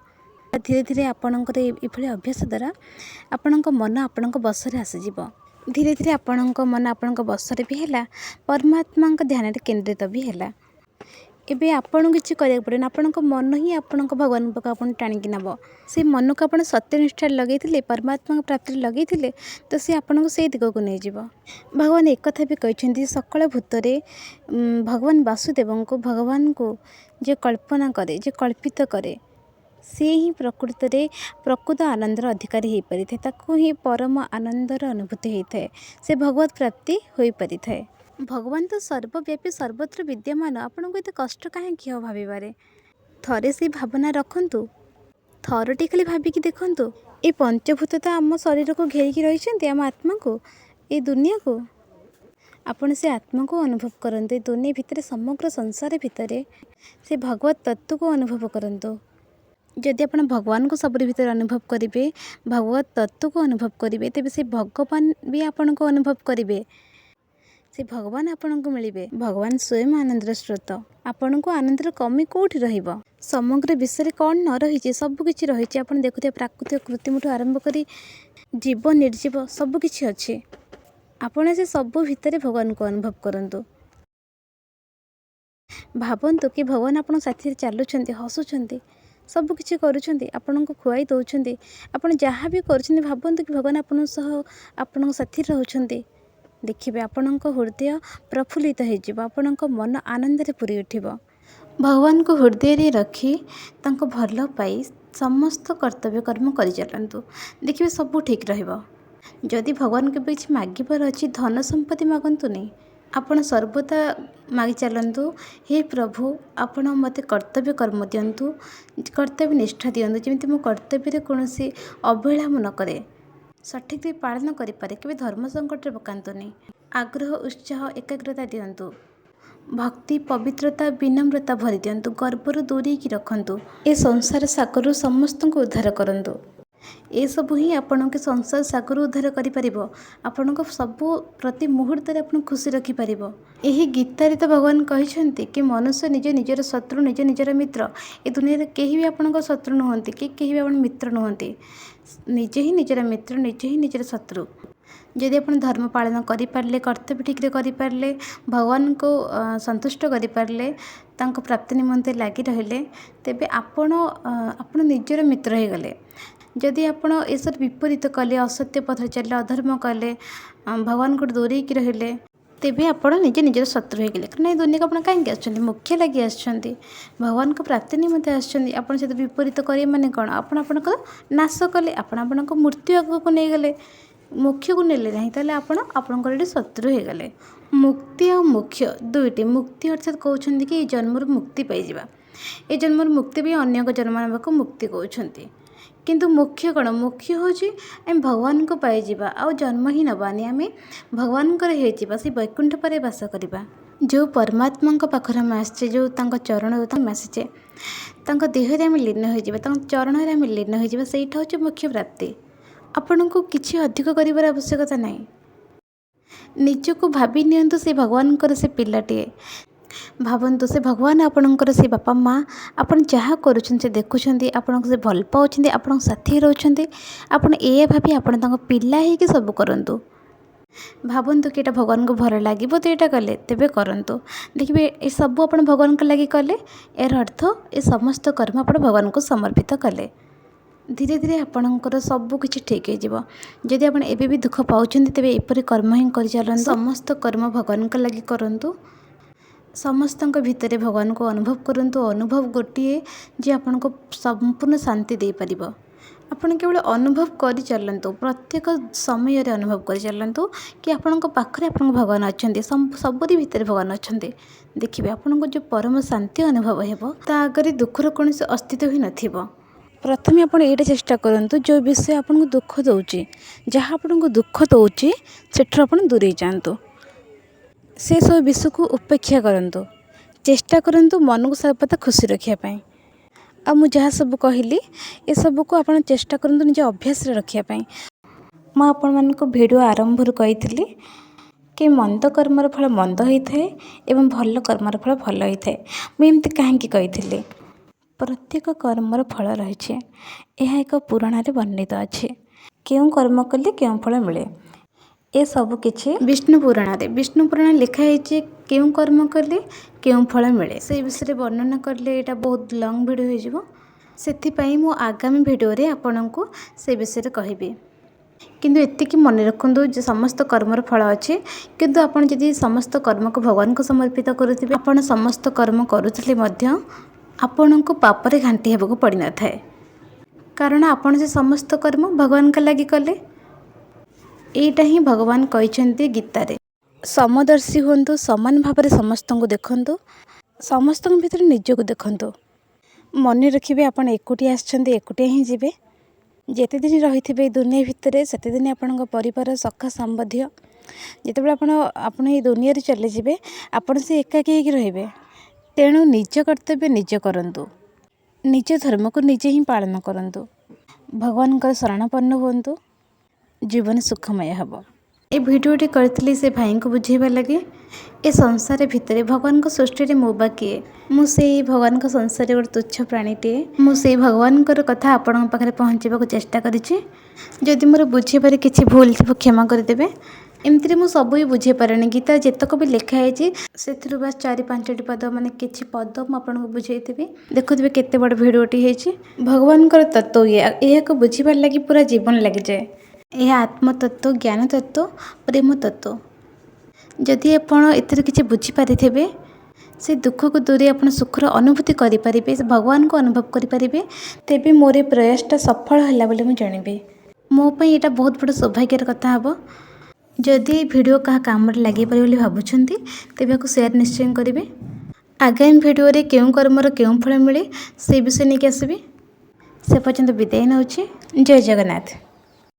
ଧୀରେ ଧୀରେ ଆପଣଙ୍କର ଏଭଳି ଅଭ୍ୟାସ ଦ୍ୱାରା ଆପଣଙ୍କ ମନ ଆପଣଙ୍କ ବଶରେ ଆସିଯିବ। ଧୀରେ ଧୀରେ ଆପଣଙ୍କ ମନ ଆପଣଙ୍କ ବଶରେ ବି ହେଲା, ପରମାତ୍ମାଙ୍କ ଧ୍ୟାନରେ କେନ୍ଦ୍ରିତ ବି ହେଲା। ଏବେ ଆପଣଙ୍କୁ କିଛି କରିବାକୁ ପଡ଼ିବନି, ଆପଣଙ୍କ ମନ ହିଁ ଆପଣଙ୍କ ଭଗବାନଙ୍କ ପାଖକୁ ଆପଣଙ୍କୁ ଟାଣିକି ନେବ। ସେ ମନକୁ ଆପଣ ସତ୍ୟନିଷ୍ଠାରେ ଲଗେଇଥିଲେ, ପରମାତ୍ମାଙ୍କ ପ୍ରାପ୍ତିରେ ଲଗେଇଥିଲେ, ତ ସେ ଆପଣଙ୍କୁ ସେଇ ଦିଗକୁ ନେଇଯିବ। ଭଗବାନ ଏକଥା ବି କହିଛନ୍ତି, ସକଳ ଭୂତରେ ଭଗବାନ ବାସୁଦେବଙ୍କୁ, ଭଗବାନଙ୍କୁ ଯିଏ କଳ୍ପନା କରେ, ଯିଏ କଳ୍ପିତ କରେ, ସିଏ ହିଁ ପ୍ରକୃତରେ ପ୍ରକୃତ ଆନନ୍ଦର ଅଧିକାରୀ ହୋଇପାରିଥାଏ। ତାକୁ ହିଁ ପରମ ଆନନ୍ଦର ଅନୁଭୂତି ହୋଇଥାଏ, ସେ ଭଗବତ ପ୍ରାପ୍ତି ହୋଇପାରିଥାଏ। ଭଗବାନ ତ ସର୍ବବ୍ୟାପୀ, ସର୍ବତ୍ର ବିଦ୍ୟମାନ, ଆପଣଙ୍କୁ ଏତେ କଷ୍ଟ କାହିଁକି ହେବ ଭାବିବାରେ? ଥରେ ସେଇ ଭାବନା ରଖନ୍ତୁ, ଥରଟି ଖାଲି ଭାବିକି ଦେଖନ୍ତୁ। ଏ ପଞ୍ଚଭୂତ ତ ଆମ ଶରୀରକୁ ଘେରିକି ରହିଛନ୍ତି, ଆମ ଆତ୍ମାକୁ, ଏ ଦୁନିଆକୁ। ଆପଣ ସେ ଆତ୍ମାକୁ ଅନୁଭବ କରନ୍ତୁ, ଏ ଦୁନିଆ ଭିତରେ, ସମଗ୍ର ସଂସାର ଭିତରେ ସେ ଭଗବତ ତତ୍ତ୍ୱକୁ ଅନୁଭବ କରନ୍ତୁ। ଯଦି ଆପଣ ଭଗବାନଙ୍କୁ ସବୁରି ଭିତରେ ଅନୁଭବ କରିବେ, ଭଗବତ ତତ୍ତ୍ୱକୁ ଅନୁଭବ କରିବେ, ତେବେ ସେ ଭଗବାନ ବି ଆପଣଙ୍କୁ ଅନୁଭବ କରିବେ। ସେ ଭଗବାନ ଆପଣଙ୍କୁ ମିଳିବେ। ଭଗବାନ ସ୍ୱୟଂ ଆନନ୍ଦର ସ୍ରୋତ। ଆପଣଙ୍କୁ ଆନନ୍ଦର କମି କେଉଁଠି ରହିବ? ସମଗ୍ର ବିଶ୍ୱରେ କ'ଣ ନ ରହିଛି? ସବୁକିଛି ରହିଛି। ଆପଣ ଦେଖୁଥିବେ, ପ୍ରାକୃତିକ କୃତ୍ରିମଠୁ ଆରମ୍ଭ କରି ଜୀବ ନିର୍ଜୀବ ସବୁକିଛି ଅଛି। ଆପଣ ସେ ସବୁ ଭିତରେ ଭଗବାନଙ୍କୁ ଅନୁଭବ କରନ୍ତୁ। ଭାବନ୍ତୁ କି ଭଗବାନ ଆପଣଙ୍କ ସାଥିରେ ଚାଲୁଛନ୍ତି, ହସୁଛନ୍ତି, ସବୁକିଛି କରୁଛନ୍ତି, ଆପଣଙ୍କୁ ଖୁଆଇ ଦେଉଛନ୍ତି। ଆପଣ ଯାହା ବି କରୁଛନ୍ତି, ଭାବନ୍ତୁ କି ଭଗବାନ ଆପଣଙ୍କ ସହ, ଆପଣଙ୍କ ସାଥିରେ ରହୁଛନ୍ତି। ଦେଖିବେ, ଆପଣଙ୍କ ହୃଦୟ ପ୍ରଫୁଲ୍ଲିତ ହେଇଯିବ, ଆପଣଙ୍କ ମନ ଆନନ୍ଦରେ ପୁରି ଉଠିବ। ଭଗବାନଙ୍କୁ ହୃଦୟରେ ରଖି ତାଙ୍କୁ ଭଲ ପାଇ ସମସ୍ତ କର୍ତ୍ତବ୍ୟ କର୍ମ କରିଚାଲନ୍ତୁ, ଦେଖିବେ ସବୁ ଠିକ୍ ରହିବ। ଯଦି ଭଗବାନଙ୍କୁ କେବେ କିଛି ମାଗିବାର ଅଛି, ଧନ ସମ୍ପତ୍ତି ମାଗନ୍ତୁନି। ଆପଣ ସର୍ବଦା ମାଗି ଚାଲନ୍ତୁ, ହେ ପ୍ରଭୁ, ଆପଣ ମୋତେ କର୍ତ୍ତବ୍ୟ କର୍ମ ଦିଅନ୍ତୁ, କର୍ତ୍ତବ୍ୟ ନିଷ୍ଠା ଦିଅନ୍ତୁ, ଯେମିତି ମୁଁ କର୍ତ୍ତବ୍ୟରେ କୌଣସି ଅବହେଳା ମୁଁ ନ କରେ, ସଠିକ୍ ପାଳନ କରିପାରେ। କେବେ ଧର୍ମ ସଙ୍କଟରେ ପକାନ୍ତୁନି। ଆଗ୍ରହ, ଉତ୍ସାହ, ଏକାଗ୍ରତା ଦିଅନ୍ତୁ। ଭକ୍ତି, ପବିତ୍ରତା, ବିନମ୍ରତା ଭରି ଦିଅନ୍ତୁ। ଗର୍ବରୁ ଦୂରେଇକି ରଖନ୍ତୁ। ଏ ସଂସାର ସାଗରରୁ ସମସ୍ତଙ୍କୁ ଉଦ୍ଧାର କରନ୍ତୁ। ଏସବୁ ହିଁ ଆପଣଙ୍କୁ ସଂସାର ସାଗରରୁ ଉଦ୍ଧାର କରିପାରିବ, ଆପଣଙ୍କ ସବୁ ପ୍ରତି ମୁହୂର୍ତ୍ତରେ ଆପଣଙ୍କୁ ଖୁସି ରଖିପାରିବ। ଏହି ଗୀତାରେ ତ ଭଗବାନ କହିଛନ୍ତି କି ମନୁଷ୍ୟ ନିଜ ନିଜର ଶତ୍ରୁ, ନିଜ ନିଜର ମିତ୍ର। ଏ ଦୁନିଆରେ କେହି ବି ଆପଣଙ୍କ ଶତ୍ରୁ ନୁହନ୍ତି କି କେହି ବି ଆପଣ ମିତ୍ର ନୁହନ୍ତି। ନିଜେ ହିଁ ନିଜର ମିତ୍ର, ନିଜେ ହିଁ ନିଜର ଶତ୍ରୁ। ଯଦି ଆପଣ ଧର୍ମ ପାଳନ କରିପାରିଲେ, କର୍ତ୍ତବ୍ୟ ଠିକ୍ରେ କରିପାରିଲେ, ଭଗବାନଙ୍କୁ ସନ୍ତୁଷ୍ଟ କରିପାରିଲେ, ତାଙ୍କ ପ୍ରାପ୍ତି ନିମନ୍ତେ ଲାଗି ରହିଲେ, ତେବେ ଆପଣ ନିଜର ମିତ୍ର ହେଇଗଲେ। ଯଦି ଆପଣ ଏସବୁ ବିପରୀତ କଲେ, ଅସତ୍ୟ ପଥରେ ଚାଲିଲେ, ଅଧର୍ମ କଲେ, ଭଗବାନଙ୍କଠୁ ଦୂରେଇକି ରହିଲେ, ତେବେ ଆପଣ ନିଜେ ନିଜର ଶତ୍ରୁ ହେଇଗଲେ। କାରଣ ଏ ଦୁନିଆକୁ ଆପଣ କାହିଁକି ଆସିଛନ୍ତି? ମୋକ୍ଷ ଲାଗି ଆସିଛନ୍ତି, ଭଗବାନଙ୍କ ପ୍ରାପ୍ତି ନିମନ୍ତେ ଆସିଛନ୍ତି। ଆପଣ ସେଥିରେ ବିପରୀତ କରିବେ ମାନେ କ'ଣ? ଆପଣ ଆପଣଙ୍କର ନାଶ କଲେ, ଆପଣ ଆପଣଙ୍କ ମୃତ୍ୟୁ ଆଗକୁ ନେଇଗଲେ, ମୋକ୍ଷକୁ ନେଲେ ନାହିଁ। ତାହେଲେ ଆପଣ ଆପଣଙ୍କର ଏଠି ଶତ୍ରୁ ହେଇଗଲେ। ମୁକ୍ତି ଆଉ ମୋକ୍ଷ ଦୁଇଟି। ମୁକ୍ତି ଅର୍ଥାତ୍ କହୁଛନ୍ତି କି ଏ ଜନ୍ମରୁ ମୁକ୍ତି ପାଇଯିବା। ଏ ଜନ୍ମରୁ ମୁକ୍ତି ପାଇଁ ଅନ୍ୟଙ୍କ ଜନ୍ମ ନେବାକୁ ମୁକ୍ତି କହୁଛନ୍ତି। କିନ୍ତୁ ମୋକ୍ଷ କ'ଣ? ମୋକ୍ଷ ହେଉଛି ଆମେ ଭଗବାନଙ୍କୁ ପାଇଯିବା, ଆଉ ଜନ୍ମ ହିଁ ନେବାନି, ଆମେ ଭଗବାନଙ୍କର ହେଇଯିବା, ସେ ବୈକୁଣ୍ଠ ପରେ ବାସ କରିବା। ଯେଉଁ ପରମାତ୍ମାଙ୍କ ପାଖରେ ଆମେ ଆସିଛେ, ଯେଉଁ ତାଙ୍କ ଚରଣରୁ ଆମେ ଆସିଛେ, ତାଙ୍କ ଦେହରେ ଆମେ ଲୀନ ହୋଇଯିବା, ତାଙ୍କ ଚରଣରେ ଆମେ ଲୀନ ହୋଇଯିବା, ସେଇଟା ହେଉଛି ମୋକ୍ଷ ପ୍ରାପ୍ତି। ଆପଣଙ୍କୁ କିଛି ଅଧିକ କରିବାର ଆବଶ୍ୟକତା ନାହିଁ। ନିଜକୁ ଭାବି ନିଅନ୍ତୁ ସେ ଭଗବାନଙ୍କର ସେ ପିଲାଟିଏ। ଭାବନ୍ତୁ ସେ ଭଗବାନ ଆପଣଙ୍କର ସେ ବାପା ମା'। ଆପଣ ଯାହା କରୁଛନ୍ତି ସେ ଦେଖୁଛନ୍ତି, ଆପଣଙ୍କୁ ସେ ଭଲ ପାଉଛନ୍ତି, ଆପଣଙ୍କ ସାଥି ରହୁଛନ୍ତି। ଆପଣ ଏଇଆ ଭାବି ଆପଣ ତାଙ୍କ ପିଲା ହେଇକି ସବୁ କରନ୍ତୁ। ଭାବନ୍ତୁ କି ଏଇଟା ଭଗବାନଙ୍କୁ ଭଲ ଲାଗିବ ତ ଏଇଟା କଲେ, ତେବେ କରନ୍ତୁ। ଦେଖିବେ, ଏସବୁ ଆପଣ ଭଗବାନଙ୍କ ଲାଗି କଲେ, ଏହାର ଅର୍ଥ ଏ ସମସ୍ତ କର୍ମ ଆପଣ ଭଗବାନଙ୍କୁ ସମର୍ପିତ କଲେ। ଧୀରେ ଧୀରେ ଆପଣଙ୍କର ସବୁ କିଛି ଠିକ୍ ହେଇଯିବ। ଯଦି ଆପଣ ଏବେ ବି ଦୁଃଖ ପାଉଛନ୍ତି, ତେବେ ଏପରି କର୍ମ ହିଁ କରିଚାଲନ୍ତୁ। ସମସ୍ତ କର୍ମ ଭଗବାନଙ୍କ ଲାଗି କରନ୍ତୁ। ସମସ୍ତଙ୍କ ଭିତରେ ଭଗବାନଙ୍କୁ ଅନୁଭବ କରନ୍ତୁ। ଅନୁଭବ ଗୋଟିଏ ଯେ ଆପଣଙ୍କୁ ସମ୍ପୂର୍ଣ୍ଣ ଶାନ୍ତି ଦେଇପାରିବ। ଆପଣ କେବଳ ଅନୁଭବ କରିଚାଲନ୍ତୁ, ପ୍ରତ୍ୟେକ ସମୟରେ ଅନୁଭବ କରିଚାଲନ୍ତୁ କି ଆପଣଙ୍କ ପାଖରେ ଆପଣଙ୍କ ଭଗବାନ ଅଛନ୍ତି, ସବୁରି ଭିତରେ ଭଗବାନ ଅଛନ୍ତି। ଦେଖିବେ, ଆପଣଙ୍କୁ ଯେଉଁ ପରମ ଶାନ୍ତି ଅନୁଭବ ହେବ, ତା ଆଗରେ ଦୁଃଖର କୌଣସି ଅସ୍ତିତ୍ୱ ହିଁ ନଥିବ। ପ୍ରଥମେ ଆପଣ ଏଇଟା ଚେଷ୍ଟା କରନ୍ତୁ, ଯେଉଁ ବିଷୟ ଆପଣଙ୍କୁ ଦୁଃଖ ଦେଉଛି, ଯାହା ଆପଣଙ୍କୁ ଦୁଃଖ ଦେଉଛି, ସେଠାରୁ ଆପଣ ଦୂରେଇ ଯାଆନ୍ତୁ। ସେସବୁ ବିଷୟକୁ ଉପେକ୍ଷା କରନ୍ତୁ। ଚେଷ୍ଟା କରନ୍ତୁ ମନକୁ ସର୍ବଦା ଖୁସି ରଖିବା ପାଇଁ। ଆଉ ମୁଁ ଯାହା ସବୁ କହିଲି, ଏସବୁକୁ ଆପଣ ଚେଷ୍ଟା କରନ୍ତୁ ନିଜ ଅଭ୍ୟାସରେ ରଖିବା ପାଇଁ। ମୁଁ ଆପଣମାନଙ୍କୁ ଭିଡ଼ିଓ ଆରମ୍ଭରୁ କହିଥିଲି କି ମନ୍ଦ କର୍ମର ଫଳ ମନ୍ଦ ହୋଇଥାଏ ଏବଂ ଭଲ କର୍ମର ଫଳ ଭଲ ହୋଇଥାଏ। ମୁଁ ଏମିତି କାହିଁକି କହିଥିଲି? ପ୍ରତ୍ୟେକ କର୍ମର ଫଳ ରହିଛି। ଏହା ଏକ ପୁରାଣରେ ବର୍ଣ୍ଣିତ ଅଛି, କେଉଁ କର୍ମ କଲେ କେଉଁ ଫଳ ମିଳେ, ଏସବୁ କିଛି ବିଷ୍ଣୁ ପୁରାଣରେ। ବିଷ୍ଣୁ ପୁରାଣ ଲେଖା ହେଇଛି କେଉଁ କର୍ମ କଲେ କେଉଁ ଫଳ ମିଳେ। ସେଇ ବିଷୟରେ ବର୍ଣ୍ଣନା କଲେ ଏଇଟା ବହୁତ ଲଙ୍ଗ୍ ଭିଡ଼ିଓ ହେଇଯିବ। ସେଥିପାଇଁ ମୁଁ ଆଗାମୀ ଭିଡ଼ିଓରେ ଆପଣଙ୍କୁ ସେ ବିଷୟରେ କହିବି। କିନ୍ତୁ ଏତିକି ମନେ ରଖନ୍ତୁ ଯେ ସମସ୍ତ କର୍ମର ଫଳ ଅଛି। କିନ୍ତୁ ଆପଣ ଯଦି ସମସ୍ତ କର୍ମକୁ ଭଗବାନଙ୍କୁ ସମର୍ପିତ କରୁଥିବେ, ଆପଣ ସମସ୍ତ କର୍ମ କରୁଥିଲେ ମଧ୍ୟ ଆପଣଙ୍କୁ ପାପରେ ଘାଣ୍ଟି ହେବାକୁ ପଡ଼ିନଥାଏ, କାରଣ ଆପଣ ସେ ସମସ୍ତ କର୍ମ ଭଗବାନଙ୍କ ଲାଗି କଲେ। ଏଇଟା ହିଁ ଭଗବାନ କହିଛନ୍ତି ଗୀତାରେ। ସମଦର୍ଶୀ ହୁଅନ୍ତୁ, ସମାନ ଭାବରେ ସମସ୍ତଙ୍କୁ ଦେଖନ୍ତୁ, ସମସ୍ତଙ୍କ ଭିତରେ ନିଜକୁ ଦେଖନ୍ତୁ। ମନେ ରଖିବେ, ଆପଣ ଏକୁଟିଆ ଆସିଛନ୍ତି, ଏକୁଟିଆ ହିଁ ଯିବେ। ଯେତେଦିନ ରହିଥିବେ ଏଇ ଦୁନିଆ ଭିତରେ, ସେତେଦିନ ଆପଣଙ୍କ ପରିବାର, ସଖା ସମ୍ବନ୍ଧୀୟ। ଯେତେବେଳେ ଆପଣ ଏଇ ଦୁନିଆରେ ଚାଲିଯିବେ, ଆପଣ ସେ ଏକାକୀ ହେଇକି ରହିବେ। ତେଣୁ ନିଜ କର୍ତ୍ତବ୍ୟ ନିଜେ କରନ୍ତୁ, ନିଜ ଧର୍ମକୁ ନିଜେ ହିଁ ପାଳନ କରନ୍ତୁ, ଭଗବାନଙ୍କର ଶରଣାପନ୍ନ ହୁଅନ୍ତୁ, ଜୀବନ ସୁଖମୟ ହେବ। ଏ ଭିଡ଼ିଓଟି କରିଥିଲି ସେ ଭାଇଙ୍କୁ ବୁଝେଇବା ଲାଗି। ଏ ସଂସାର ଭିତରେ ଭଗବାନଙ୍କ ସୃଷ୍ଟିରେ ମୁଁ ବା କିଏ? ମୁଁ ସେଇ ଭଗବାନଙ୍କ ସଂସାରରେ ଗୋଟେ ତୁଚ୍ଛ ପ୍ରାଣୀଟିଏ। ମୁଁ ସେଇ ଭଗବାନଙ୍କର କଥା ଆପଣଙ୍କ ପାଖରେ ପହଞ୍ଚାଇବାକୁ ଚେଷ୍ଟା କରିଛି। ଯଦି ମୋର ବୁଝେଇବାରେ କିଛି ଭୁଲ ଥିବ, କ୍ଷମା କରିଦେବେ। ଏମିତିରେ ମୁଁ ସବୁ ବି ବୁଝେଇ ପାରେନି। ଗୀତା ଯେତକ ବି ଲେଖା ହେଇଛି, ସେଥିରୁ ବାସ୍ ଚାରି ପାଞ୍ଚଟି ପଦ, ମାନେ କିଛି ପଦ ମୁଁ ଆପଣଙ୍କୁ ବୁଝେଇଥିବି। ଦେଖୁଥିବେ କେତେ ବଡ଼ ଭିଡ଼ିଓଟି ହେଇଛି। ଭଗବାନଙ୍କର ତତ୍ତ୍ୱ ଇଏ, ଏହାକୁ ବୁଝିବାର ଲାଗି ପୁରା ଜୀବନ ଲାଗିଯାଏ। ଏହା ଆତ୍ମତତ୍ତ୍ୱ, ଜ୍ଞାନ ତତ୍ତ୍ୱ, ପ୍ରେମ ତତ୍ତ୍ୱ। ଯଦି ଆପଣ ଏଥିରୁ କିଛି ବୁଝିପାରିଥିବେ, ସେ ଦୁଃଖକୁ ଦୂରେଇ ଆପଣ ସୁଖର ଅନୁଭୂତି କରିପାରିବେ, ସେ ଭଗବାନଙ୍କୁ ଅନୁଭବ କରିପାରିବେ, ତେବେ ମୋର ଏ ପ୍ରୟାସଟା ସଫଳ ହେଲା ବୋଲି ମୁଁ ଜାଣିବି। ମୋ ପାଇଁ ଏଇଟା ବହୁତ ବଡ଼ ସୌଭାଗ୍ୟର କଥା ହେବ। ଯଦି ଏ ଭିଡ଼ିଓ କାହା କାମରେ ଲାଗିପାରିବ ବୋଲି ଭାବୁଛନ୍ତି, ତେବେ ଏହାକୁ ସେୟାର ନିଶ୍ଚୟ କରିବେ। ଆଗାମୀ ଭିଡ଼ିଓରେ କେଉଁ କର୍ମର କେଉଁ ଫଳ ମିଳେ, ସେ ବିଷୟ ନେଇକି ଆସିବି। ସେ ପର୍ଯ୍ୟନ୍ତ ବିଦାୟ ନେଉଛି। ଜୟ ଜଗନ୍ନାଥ।